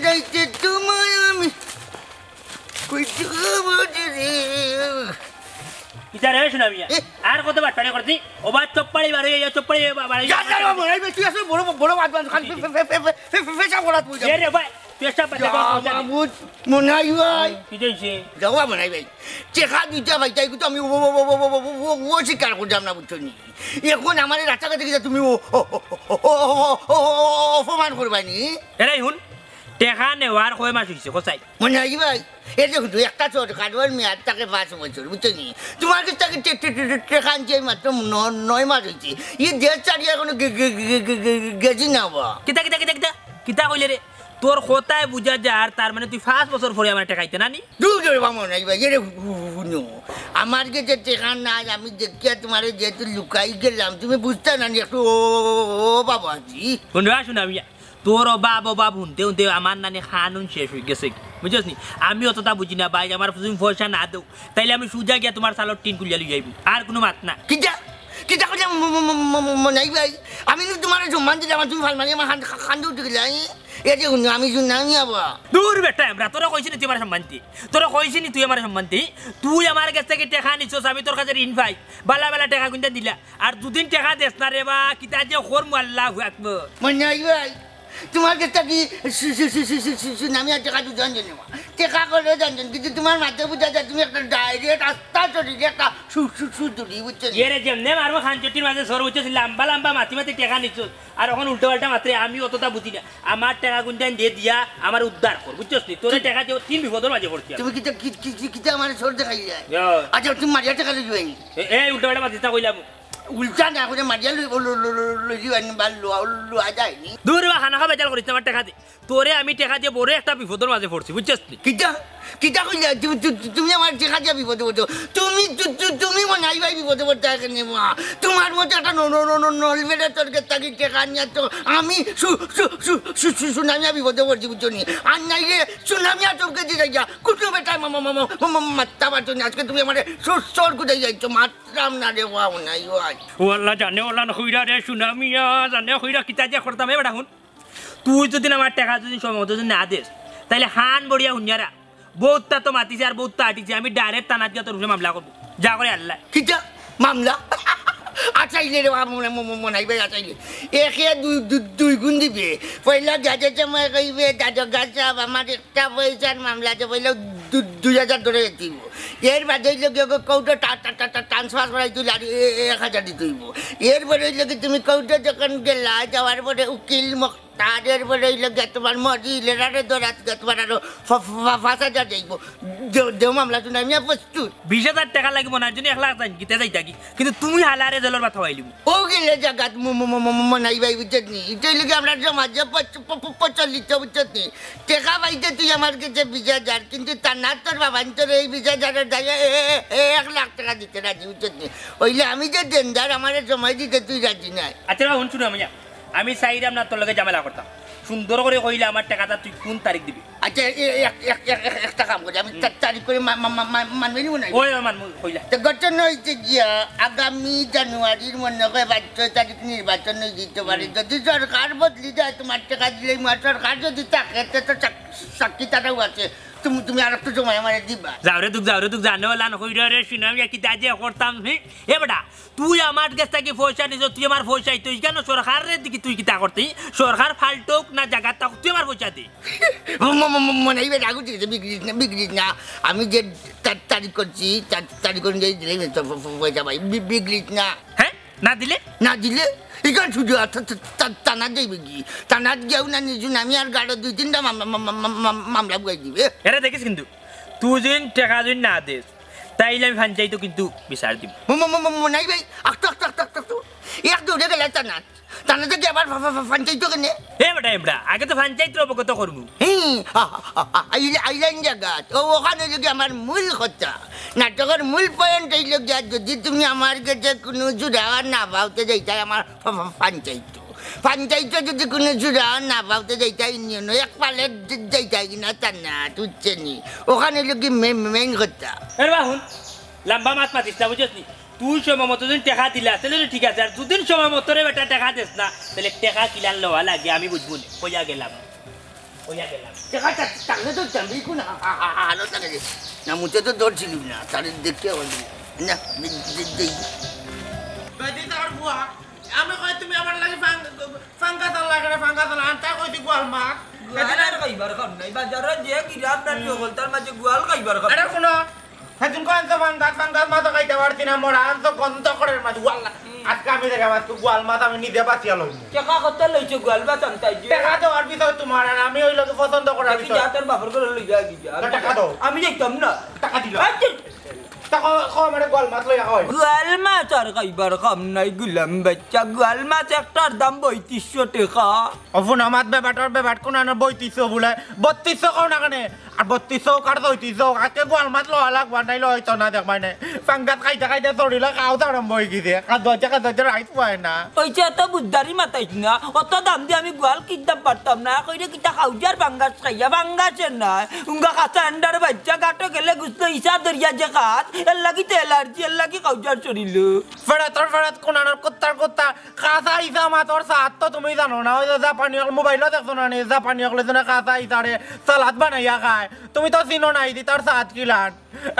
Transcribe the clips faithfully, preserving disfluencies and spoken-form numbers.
যাইতে তোমায় আমি কইতে হবে রে। ইতা রে, শুনা মিয়া। এ? আর কত বাটপারি করছি? ওবা চপ্পাড়ি বাড়ি, এই চপ্পাড়ি বাড়ি। যা, যা, যা, মনাই ভাই, তুই আসলে বড়, বড় বাদ বাদ খান, ফে-, ফে-, ফে-, ফে-, ফে-, ফেশাব করাত বই যা। এ রে ভাই, তুই এসব বাদ যা, দে, বাদ দে। মামুদ, মনাই ভাই। কি হইছে? যাও, মনাই ভাই। টেকা দুইটা ভাই, তাই কিন্তু আমি ও, ও, ও স্বীকার করতাম না, বুঝছো নি? এখন আমার এই রাস্তাঘাটে গিয়ে তুমি ও, ও, অপমান করবাই নি? এরে হুন, টেকা নেওয়ার কয় মাস হইছে, কোথায়? মনাই ভাই, এই যে হুজুর, একটা সরকারর মেয়াদ থাকে পাঁচ বছর, বুঝছো নি? তোমার কাছ থেকে টে-, টে-, টে-, টে-, টেকা আনছি এই মাত্র ন-, নয় মাস হইছে। এই দেশ ছাড়িয়া এখনো গে-, গে-, গে-, গে-, গে-, গে-, গেছি না বা। কিতা, কিতা, কিতা, কিতা? কিতা কইলে রে? তোর কথায় বুঝা যার, তার মানে তুই পাঁচ বছর পরে আমার টেকা আইতে না নি? দূর রে বা মনাই ভাই, এরে হু-, হু-, হুনো। আমার কাছে টেকা নাই, আমি দেখিয়া তোমারে যেহেতু লুকাই গেলাম, তুমি বুঝতে না নি একটু ও, ও, ও, ও বাবাজি। হুনরা, শুনা মিয়া। তোর অভাব অভাব হুনতে হুনতে আমার নানি খানুন শেষ হয়ে গেছে, বুঝছস নি? আমি অতটা বুঝি না ভাই, আমার তুমি পয়সা না দেও, তাইলে আমি সুজা গিয়া তোমার চালর টিন খুলিয়া লই আইবো, আর কোনো মাত না। কিতা? কিতা কইলে ম-, ম-, ম-, ম-, ম-, মনাই ভাই, আমি নু তোমারে সম্মান দিলাম, আর তুমি ফালমারি আমার খান-, খান্দে উঠে গেলে, এই, এই যে হুনো, আমি শুনলাম নি আবার। দূর বেটা, আমরা তোরা কইছি নি তুই আমার সম্মান দি, তোরা কইছি নি তুই আমার সম্মান দি, তুই আমার কাছ থেকে টেকা নিছস, আমি তোর কাছে ঋণ পাই, বালা বালা টেকা কুনটা দিলা, আর দুদিন টেকা দেস না রে বা, কিতা যে করমু, আল্লাহু আকবার। মনাই ভাই, তোমার কাছ থাকি সু-, সু-, সু-, সু-, সু-, সুনামিয়া টেকা দুজন জনে নেওয়া। টেকা করলেও জানছেন, কিন্তু তোমার মাথায় বুঝা যায় তুমি একটা direct আস্তা শরীরে একটা সু-, সু-, সুন্দরী, বুঝছো নি? এরে যেমনে মারবো খানচটির মাঝে সর, বুঝছো নি? লম্বা লম্বা মাতি মাতি টেকা নিচ্ছ, আর এখন উল্টো পাল্টা মাত্রে আমি অতটা বুঝি না। আমার টেকা গুঞ্জাইন দিয়ে দিয়া আমার উদ্ধার কর, বুঝছো নি? তোরে টেকা দিয়ে তিন বিপদর মাঝে পড়ছি আমি। তুমি কিতা, কি, কি, কি, কিতা আমার সর দেখাইলে? ইয়া। আচ্ছা, তুমি মারিয়া টেকা লই যাইনি? এ, এই উল্টো পাল্টা মাতিস না কইলাম। উল্টা না করে মারিয়া লই, লই, লই, লই, লই, লই, আনি বা লওয়া, লওয়া যায়নি। দূর বা খানা খাবে জাল করিস না, আমার টেকা দে। তোরে আমি টেকা দিয়ে বড় একটা বিপদর মাঝে পড়ছি, বুঝছস নি? কিতা? কিতা কইলে? তু-, তু-, তু-, তুমি আমার টেকা দিয়ে বিপদে পড়ছো। তুমি, তু-, তু-, তুমি মনাই ভাই বিপদে পড়তে কেনে মা? তোমার মতো একটা ন-, ন-, ন-, ন-, নলবেটা তোর কাছ থাকি টেকা নিয়া তো আমি সু-, সু-, সু-, সু-, সু-, সুনামিয়া বিপদে পড়ছি, বুঝছো নি? আর নাইলে সুনামিয়া তোর কাছে যাই গিয়া। কুটু বেটায় মা-, মা-, মা-, মা-, মা-, মাত্তা পারছো নি। আজকে তুমি আমার সর, সর কোথায় যাইছো? মাতলাম না রে, ওয়া মনাই ভাই। ও আল্লাহ, জানে ওলা না কইরা রে, সুনামিয়া, জানে কইরা কিতা যে করতাম, এ বেটা হুন। তুই যদি আমার টেকা যদি সময় মতো যদি না দেস, তাইলে হান বড়িয়া হুনিয়ারা, বউতটা তো মাতিছে আর বউতটা আটিছে, আমি direct থানাত গিয়া তোর উপরে মামলা করবো। যা করে আল্লাহ। কিতা? মামলা? আচ্ছা, ইলে রে, মনে, ম-, ম-, মনাই ভাই, আচ্ছা, ইলে। একে দুই, দুই, দুই গুণ দিবে। পয়লা গ্যাজেট জমা কইবে, দাদা গাছ সাহেব, আমার একটা পয়সার মামলা আছে, পয়লা দু-, দুই হাজার ধরে দিব। এর বাদে হইল গিয়ে কোর্টে টা-, টা-, টা-, টা-, transfer করাই তুই আর এ-, এ-, এক হাজার দিতে হইব। এরপরে হইল কি তুমি কোর্টে যখন গেলা, যাওয়ার পরে উকিল মক্তার, এরপরে হইল গিয়ে তোমার মজি লেরারে ধরাত গিয়ে তোমার আরো ফ-, ফ-, ফ-, পাঁচ হাজার যাইব। দে-, দেও মামলা শুনাই আমি প্রস্তুত। বিশ হাজার টেকা লাগবো না, জন্য এক লাখ চাইন, কিতা যাইতা কি? কিন্তু তুমি হালারে জেলর ভাত খাওয়াইলিবো। ও গেলে জাগাত ম-, ম-, ম-, ম-, মনাই ভাই, বুঝছত নি? ইটা হইল কি আমরা সমাজে প্রচ-, প-, প-, প্রচলিত, বুঝছত নি? টেকা পাইতে তুই আমার কাছে বিশ হাজার, কিন্তু তার না তোর বাবা তোর এই বিশ হাজারের দায় এ-, এ-, এ-, এ-, এক লাখ টেকা দিতে রাজি, বুঝছত নি? হইলে আমি যে দেনদার, আমার সময় দিতে তুই রাজি নাই। আচ্ছা বাবা, হুন, শুনো, আমি, আমি চাইরাম না তোর লগে ঝামেলা করতাম। সুন্দর করে কইলে আমার টেকাটা তুই কোন তারিখ দিবি? আচ্ছা, এ-, এ-, এক-, এক-, এক-, এক-, একটা কাম করি, আমি হুম। তা-, তারিখ করে মা-, মা-, মা-, মা-, মানবে নি মনে হয়? ওই, ওই, মানবো, কইলা। তো ঘটনা হইছে গিয়া, আগামী জানুয়ারির মনে হয় পাঁচ ছয় তারিখ নির্বাচন হয়ে যেতে পারে। হুম। যদি সরকার বদলি যায়, তোমার টেকা দিলেই মা-, সরকার যদি থাকে, তে তো সাক-, সাক্ষী তারাও আছে। তুমি, তুমি আর একটু সময় আমারে দিবা। যাও রে দুঃখ, যাও রে দুঃখ, জানে ওলা না কইরা রে, শুনাম, ইয়া কিতা যে করতাম, হে? এ বেটা, তুই আমার কাছ থাকি পয়সা নিছস, তুই আমার পয়সা দিতে, কেন সরকাররে দেখি তুই কিতা করতে? সরকার ফাল্টুক না জাগাত থাক, তুই আমার পয়সা দে। ম-, ম-, ম-, মনে হয় এবার রাগ উঠে গেছে, বিগড়িস না, বিগড়িস না। আমি যে তা-, তারিখ করছি, তা-, তারিখ অনুযায়ী দিলেই তো প-, প-, পয়সা পাই, বি-, বিগড়িস না। হ্যাঁ? না দিলে? না দিলে? এখানে শুধু আর থা-, থা-, থা-, থানা যাইবে কি? থানাত গিয়াও না নিছু না, আমি আর গাড়ো দুই তিনটা মাম-, মাম-, মাম-, মাম-, মাম-, মামলা বুঝাই দিবে। এরা দেখিস কিন্তু, তুই যদি টেকা যদি না দেস, তাইলে আমি পঞ্চায়েতো কিন্তু বিচার দিব। ম-, ম-, ম-, ম-, মনাই ভাই, আক্ত, আক্ত, আক্ত, আক্ত, আক্ত। এক দৌড়ে গেলে থানাত। থানা থেকে আবার ফা-, ফা-, ফা-, পঞ্চায়েত কেনে? এ বেটা, এবড়া, আগে তো পঞ্চায়েতরে অবগত করমু। হুম, আ-, আ-, আ-, আ-, আইলে-, আইলাইন জাগাত। ও, ওখানে যদি আমার মূল কথা, নাটকর মূল point হইল গিয়া, যদি তুমি আমার কাছে কোনো জুড়াওয়ার না পাওতে যাইতাই আমার ফা-, ফা-, পঞ্চায়েত। পঞ্চায়েত যদি কোনো জুড়াওয়ার না পাওতে যাইতাই ইউনিয়ন, এক পালে য-, যাইতাই কিনা তা না, বুঝছে নি? ওখানে হইল কি মে-, main কথা। এ বাবা, হুন, লম্বা মাত মাতিস না, বুঝছস নি? তুই সময় মতো যদি টেকা দিলা, তাহলে তো ঠিক আছে। আর দুদিন সময় মতো রে বেটা টেকা দিস না, তাহলে টেকা কিলান লওয়া লাগে, আমি বুঝবো নি। কইয়া গেলাম। ওইয়া গেলাম। দেখা যাক, তাহলে তো জানবি কোন হা-, হা-, হা-, হা-, আলো থাকে যে। না, মুখে তো ধরছিলি না, তাহলে দেখতে হবে না। না, দে-, দে-, দে-। বেটি তার বুয়া, আমি কই তুমি আমার লাগি ফাং-, ফাঙ্গাস আনলা কেনে, ফাঙ্গাস আনলা, আনতা কইছি গোয়াল মাছ। গোয়াল আর খাইবার কাম নাই, বাজারো যে গিরাম না নিয়ে গলতার মাঝে গোয়াল খাইবার কাম। আরে শুনো, সেদিন কই আনছো ফাঙ্গাস, ফাঙ্গাস মাছ খাইতে পারছি না, মরা আনছো গন্ধ করে মাছ, ওয়াল্লা। হুম। আজকে আমি দেখে মাছ, গোয়াল মাছ আমি নিজে বাছিয়া লইমু। টেকা কত লইছো গোয়াল মাছ আনতায় যে? টেকা দেওয়ার বিষয় তোমার, আর আমি ওই লোকে পছন্দ করার দেখি বিষয়। যা তোর বাপর করে লই যা, কি যা। না, টেকা দাও। আমি যাইতাম না। টেকা দিলাম। আচ্ছা। তা কও, কও, আমারে গোয়াল মাছ লইয়া কই। গোয়াল মাছ আর খাইবার কাম নাই, গুলাম বাচ্চা। গোয়াল মাছ একটার দাম পঁয়ত্রিশশো টেকা। অফুন আমার বেবাটর বেবাট কোন আনার পঁয়ত্রিশশো বলে? বত্রিশশো কও না কেনে? আর বত্রিশশো কার পঁয়ত্রিশশো, আজকে গোয়াল মাছ লওয়া লাগবা, নাইলে হইতো না, দেখবায় নে। ফাঙ্গাস খাইতে খাইতে শরীরে খাওয়া আরম্ভ হয়ে গেছে। খাদ্য হচ্ছে, খাদ্য হচ্ছে, রাইত পায় না। ওই যে অত বুদ্ধারি মাতাইস না, অত দাম দিয়ে আমি গোয়াল কিনতাম পারতাম না। কইরে কিতা খাওয়ার ফাঙ্গাস খাইয়া, ফাঙ্গাসের না। উঙ্গা কাঁচা আন্ডার বাচ্চা গাটো গেলে গুছলো ইসা দরিয়া যে খাত, এর লাগি তো অ্যালার্জি, এর লাগি খাওয়ার শরীর। ফেরাতর ফেরাত কোনানোর কুত্তার কুত্তা, কাঁচা ইসা মাতর সাত তো তুমি জানো না, ওই যে জাপানি অকল মোবাইলও দেখছো না নি, জাপানি অকলে যেন কাঁচা ইসারে সালাদ বানাইয়া খায়। তুমি তো চিনো না ইদি তার সাত কিলান।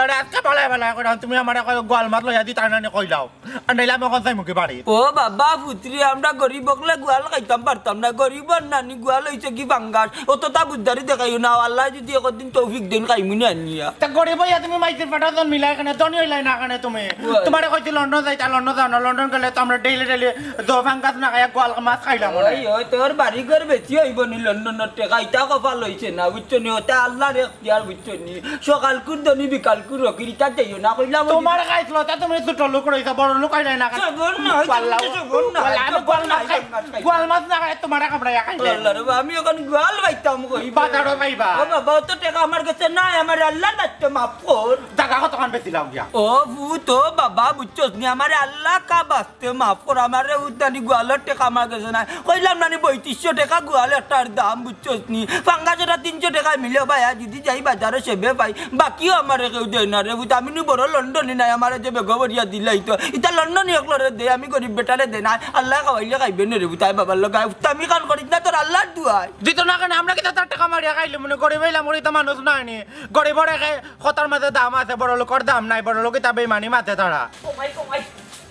আরে আজকে বালায় বালায় করে তুমি আমারে কয় গোয়াল মাছ লইয়া দিতায় না নি কইলাও। আর নাইলে আমি অখন যাইমু কি বাড়ি। ও বাবা, পুত্রি, আমরা গরিব অকলে গোয়াল খাইতাম পারতাম না। গরিবর নানি গোয়াল হইছে কি ফাঙ্গাস, অতটা বুদ্ধারি দেখাইও না। আল্লায় যদি একদিন তৌফিক দেইন খাইমু নি আনিয়া। তা গরিব হইয়া তুমি মাইজের পেটা জন্মিলায় কেনে, ধনী হইলায় না কেনে তুমি? ওই। তোমারে কইছি লন্ডন যাইতা, লন্ডন যাও না, লন্ডন গেলে তো আমরা ডেইলি ডেইলি জফাং গাছ না খাইয়া গোয়াল মাছ খাইলাম ওরে। ওই, ওই, তোর বাড়ি ঘর বেশি হইব নি লন্ডনের টেকা, ইটা কপাল হইছে না, বুঝছো নি? ওটা আল্লাহর এখতিয়ার, বুঝছো নি? সকালকুর ধনী, বিকালকুর ফকির, ইটা যাইও না, কইলাম ওই তোমার খাইছিল, তা তুমি ছোট লোক রইছো, বড় লোক হইলায় না কেনে? সবর না, ওই পাল্লাও। তুমি তো সবর না, পাল্লা, আমি সবর গোয়াল না, মাছ খাই, সবর না, সবর না। গোয়াল মাছ না খাই, তোমারে কামড়াইয়া খাইলে। আল্লাহ রে বাবা, আমি এখন গোয়াল পাইতাম কই? বাজারও পাইবা। ও বাবা, অত টেকা আমার কাছে নাই, আমার আল্লাহর বাস্তে মাফ কর। জাগা কতখান বেচিলাও গিয়া? ও পুত, ও বাবা, বুঝছস নি, আমারে আল্লাহ কা বাস্তে মাফ কর, আমারে উদ্দানি গোয়ালর টেকা আমার কাছে নাই। কইলাম না নি, পঁয়ত্রিশশো টেকা গোয়াল একটার দাম, বুঝছস নি? ফাঙ্গাস ওটা তিনশো টেকায় মিলে ভাই, আর যদি যাই বাজারো সেবে পাই, বাকিও আমারে কেউ দেয় না রে পুত। আমি নু বড় লন্ডনি নায়, আমারে যে বেগো বরিয়া দিলাই তো, ইটা লন্ডনি অকলরে দে, আমি গরিব বেটারে দে না। আল্লাহ খাওয়াইলে খাইবে নে রে পুত, আয় বাবার লগে আয়, উত্তামি খান করিস না, তোর আল্লাহর দুয়ায়। দিত না কেনে, আমরা কিতা তার টেকা মারিয়া খাইলে মনে গরিব হইলাম, ওর ইতা মানুষ নায় নি। গরিবর একে কথার মাঝে দাম আছে, বড় লোকর দাম নাই, বড় লোক ইতা বেইমানি মাতে তারা। ও মাই গো মাই,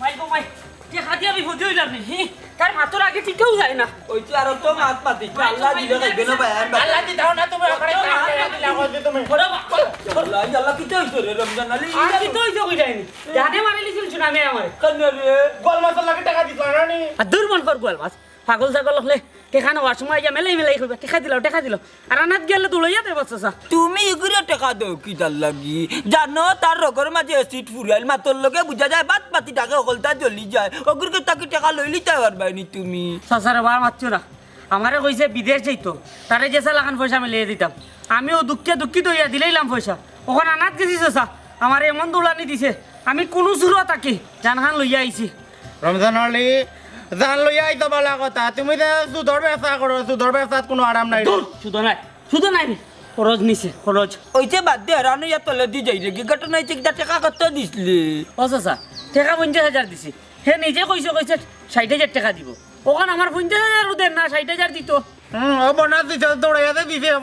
মাই গো মাই, টেকা দিয়া বিপদে হইলাম নি, হি? তার মাতর আগে টিকেও যায় না। ওই তো আরো তো মাত মাতিস না, আল্লাহ দিলে খাইবে না ভাই, আর ভাই। আল্লাহ দি দাও না তুমি, আমারে টেকা দিলা কইছো তুমি। ওরে বাবা। আল্লাহ, আল্লাহ, কিতা হইছে রে রমজান আলী? আর কিতা হইছে কই যায়নি? জানে মারিলিছিল সুনামে আমারে। কেনে রে? গোয়াল মাছর লাগি টেকা দিছ না নি? আর দূর মন কর গোয়াল মাছ। পাগল ছাগল হকলে টেকা নেওয়ার সময় আইয়া মেলাই মেলাই কইবা, "টেকা দিলাও, টেকা দিলাও।" আর আনাত গেলে দৌড়াইয়া দেবা চাচা। তুমি ইগুরে টেকা দেও কিতার লাগি? জানো তার রগর মাঝে এসিড ফুরাইল, মাতর লগে বুঝা যায়, বাত মাতি ডাকে হকলতা জ্বলি যায়। অগুর গেছ থাকি টেকা লইলিতায় পারবায়নি তুমি। চাচারে বার মাতছো না। আমারে কইছে বিদেশ যাইতো, তারে যেছা লাখান পয়সা মিলিয়ে দিতাম। আমিও দুঃখে দুঃখিত হইয়া দিলাইলাম পয়সা। অখন আনাত গেছি চাচা, আমারে এমন দৌড়ানি দিছে, আমি কুনু সুরো থাকি জানখান লইয়া আইছি। রমজান আলী, জান লইয়া আইতো বালা কথা। তুমি যে সুদর ব্যবসা করো, সুদর ব্যবসাত কুনু আরাম নাই। দূর, সুদ নাই, সুদ নাই নি। খরচ নিছে, খরচ। ওই যে বাদ দে, হেরান হইয়া তলে দি যাই রে, কি ঘটনা হইছে, কিতা টেকা কত দিছলে? ও চাচা, টেকা পঞ্চাশ হাজার দিছি। হে নিজে কইছে, কইছে ষাইট হাজার টেকা দিব। অখন আমার পঞ্চাশ হাজারও দেন না, ষাইট হাজার দিত। হুম, ও বোনাস দিছে, দৌড়াইয়া যে দিছে, ও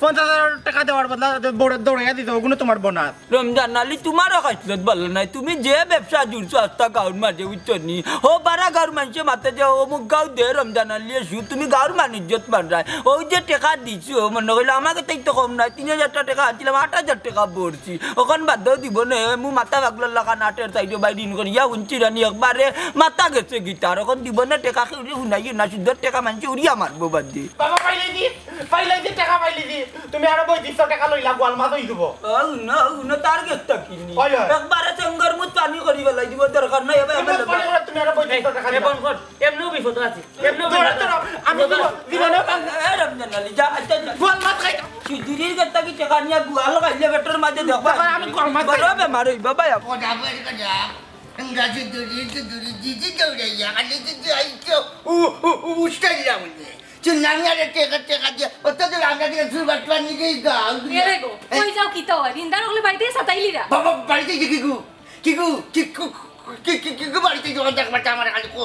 পঞ্চাশ হাজার টেকা দেওয়ার বদলা দৌড়া-, দৌড়াইয়া দিছে, ওগুলো তোমার বোনাস। রমজান আলী, তোমারও খাসলত ভালা নাই। তুমি যে ব্যবসা জুড়ছো আস্তা গাঁওর মাঝে, বুঝছো নি? ও বারা গাঁওর মানষে মাতে যে অমুক গাঁও দে রমজান আলী এসু, তুমি গাঁওর মান ইজ্জত মাররায়। ওই যে টেকা দিছো, মনে কইলো আমাকে তাই তো কম নাই, তিন হাজার টেকা আনছিলাম, আট হাজার টেকা ভরছি। অখন বাদ দেও, দিব নে, মু মাথা পাগলর লাখান আটের সাইডে বাইরে ইন করিয়া হুনছি রানি একবারে মাথা গেছে গিটার। অখন দিব নে টেকা, কেউরে হুনাইও না, সুদর টেকা মানষে উড়িয়া মারবো বাদ দি। বাবা, পাইলে দি, পাইলে দি, টেকা পাইলে দি। তুমি আরো পঁয়ত্রিশশো টেকা লইলা, গোয়াল মাছ হই দিব। ও, হুনো, হুনো, তার গেছ থাকি নি। হয়, হয়। একবারে চেঙ্গর মুত পানি করি বেলাই দিব, দরকার নাই, এবার তুমি আমার মুত পানি করো, তুমি আরো পঁয়ত্রিশশো টেকা এ, দিবা। বন্ধ কর, এমনেও বিপদ আছে। এমনেও ধরো, বিপদ ধরো, আছে। আমি জীবন, জীবনে পান-, এ, রমজান আলী, যা, যা, যা। গোয়াল মাছ খাই। সুধুরির গেছ থাকি টেকা নিয়া গোয়াল খাইলে পেটর মাঝে দেখবা। তখন আমি গোয়াল মাছ বড় খাই। বেমার হইবা ভাই। ও যাবো, এদিকে যা। ইংরাজি দূরি, দূরি, দিদি দৌড়াইয়া, খালি দিদি আইতো। উ, উ, উ, উস্তাইলাম নে। চিল্লামি আরে টেকা, টেকা দিয়া। অত দূর আমরা দিয়ে শুরু করতে পারিনি কি গাও? এরে গো, এ? কই যাও কিতা অয়? দিনদার অকলে বাড়িতে সাতাইলি রা। বাবা, বাড়িতে কি, কি গো? কি গো? কি, কি, কি, কি, কি, কি বাড়িতে যখন দেখবা তা আমার খালি কো।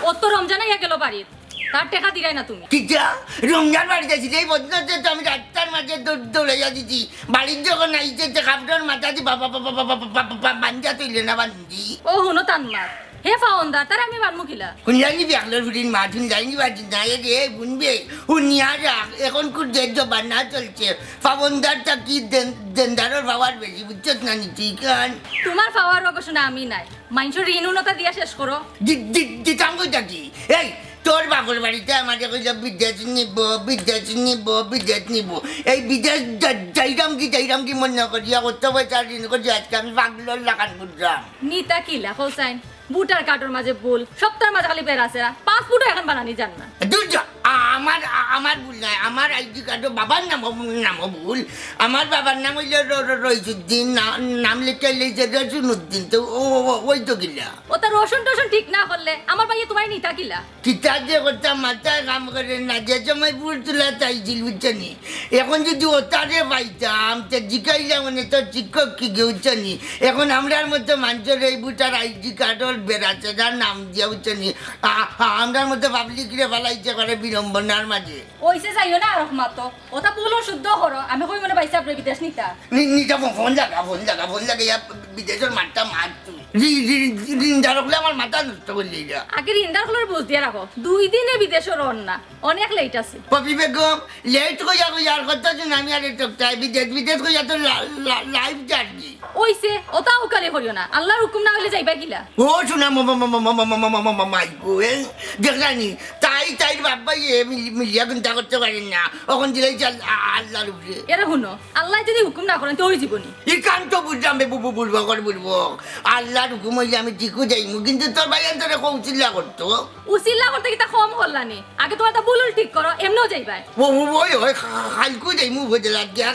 ও তো রমজান আইয়া গেল বাড়িত। তার টেকা দিরায় না তুমি। কিতা? রমজান বাড়িত আছিল, এই বদনাতে তো আমি রাস্তার মাঝে দৌড় দৌড়াইয়া দিছি। বাড়িত যখন আইছে, তে কাপড়র মাথা দি বাবা বাবা বাবা বাবা বাবা বান্ধা তৈলে না বান্ধি। ও হুনো তান মাত, হে ফাওন্দার, তার আমি বানমু কিলা? হুনলাইনি বিয়াকলর ফুরির মাত, হুনলাইনি বাজি নাই রে, হুনবে। হুনিয়া রাখ, এখন খুব জেদ জবান না চলছে। ফাওন্দার তা কি দেন-, দেনদারর পাওয়ার বেশি, বুঝছত না নি তুই কান? তোমার পাওয়ার অগো শোনা আমি নাই, মাইনষর ঋণ উনতা দিয়া শেষ করো। দি- দি- দিতাম কইতা কি? এই, তোর বাপর বাড়িতে আমারে কইল বিদেশ নিব, বিদেশ নিব, বিদেশ নিব। এই বিদেশ যা- যাইরাম কি, যাইরাম কি মনে করিয়া কত পয়সা ঋণ করি আজকে আমি পাগলর লাখান ঘুররাম। নিতা কিলা হোসাইন, ভোটার কার্ডর মাঝে ভুল, সবতার মাঝে খালি বেড়া আছে, পাসপোর্টও এখন বানানি জান না। দূর যা, আ- আমার আ- আমার ভুল নাই, আমার আইডি কার্ডও বাবার নাম নামও ভুল। আমার বাবার নাম হইল র- র- রইজুদ্দিন, না- নাম লেখাইলে যে রসুন উদ্দিন, তো ও- ও- ওই তো কিলা। ও তো রসুন টসুন ঠিক না করলে আমার ভাইয়ে তোমার নিতা কিলা? কিতা যে করতাম, মাথায় কাম করে না, যে সময় ভুল তুলা চাইছিল, বুঝছো নি? এখন যদি ওতারে পাইতাম, তে জিকাইলাম মানে তোর শিক্ষক কি গে, বুঝছো নি? এখন আমরার মতো মানুষের এই ভোটার আইডি কার্ডর বেড়াচেরা নাম দিয়া, বুঝছো নি? আ- আ- আমরার মতো পাবলিক রে ফালাইছে করে বিড়ম্বনার মাঝে। ওইসে যাইও না আর মাতো, ওটা বলো শুদ্ধ করো, আমি কই মনে বাইসা আপনি বিদেশ নিতা। নি- নিতা ফোন- ফোন লাগা, ফোন লাগা, ফোন লাগা, ইয়া বিদেশের মাঠটা মার তুই। রি- রি- রি- রিন্দার হকলে আমার মাথা নষ্ট করলি যা। আগে রিন্দার হকলর বুঝ দিয়া রাখো, দুই দিনে বিদেশর রওনা, অনেক লেট আছে। পপি বেগম, লেট কইয়া কইয়া আর কত দিন আমি আরে টকটাই বিদেশ, বিদেশ কইয়া তো লা- লা- লাইফ জার্নি। ওইসে, ওটা উকালি করিও না, আল্লাহর হুকুম না হইলে যাইবা কিলা? ও শোনা মাইকু, এ, দেখলানি, তাই তাইর বাপ ভাই এ মিলি- মিলিয়া চিন্তা করতে পারেন না, এখন দিলাই যে আল্লাহ- আল্লাহর উপরে। এরা হুনো, আল্লাহ যদি হুকুম না করেন তো ওই জীবনী। ই কাম তো বুঝলাম বে, বুবু বুলবো, কর বুলবো। আল্লাহর হুকুম হইলে আমি ঠিকও যাইমু, কিন্তু তোর ভাই তোরে কৌশল্যা করতো। উচিল্লা করতে কিতা কম করলানি? আগে তোমার তা বুলুল ঠিক করো, এমনেও যাইবাই। ও, ও, ওই, ওই, খা- খালকু যাইমু উপজেলা গিয়া,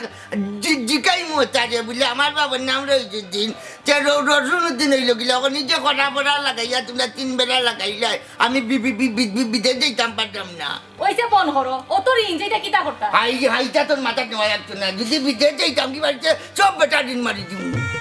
জি- জিকাইমু তারে বুলে, আমার বাবার নাম রইজুদ্দিন, তে র- রসুন উদ্দিন হইল গিলা, ওখানে যে কড়া বড়া লাগাইয়া তোমরা তিন বেলা লাগাইলাই, আমি বি- বি- বি- বি- বি- বিদেশ যাইতাম পারতাম না। ওইসে বন করো, ও তো ঋণ যেটা কিতা করতা? হাই, হাইটা তোর মাথা নেওয়া লাগতো না, যদি বিদেশ যাইতাম কি বাড়িতে সব বেটা ঋণ মারি দিব।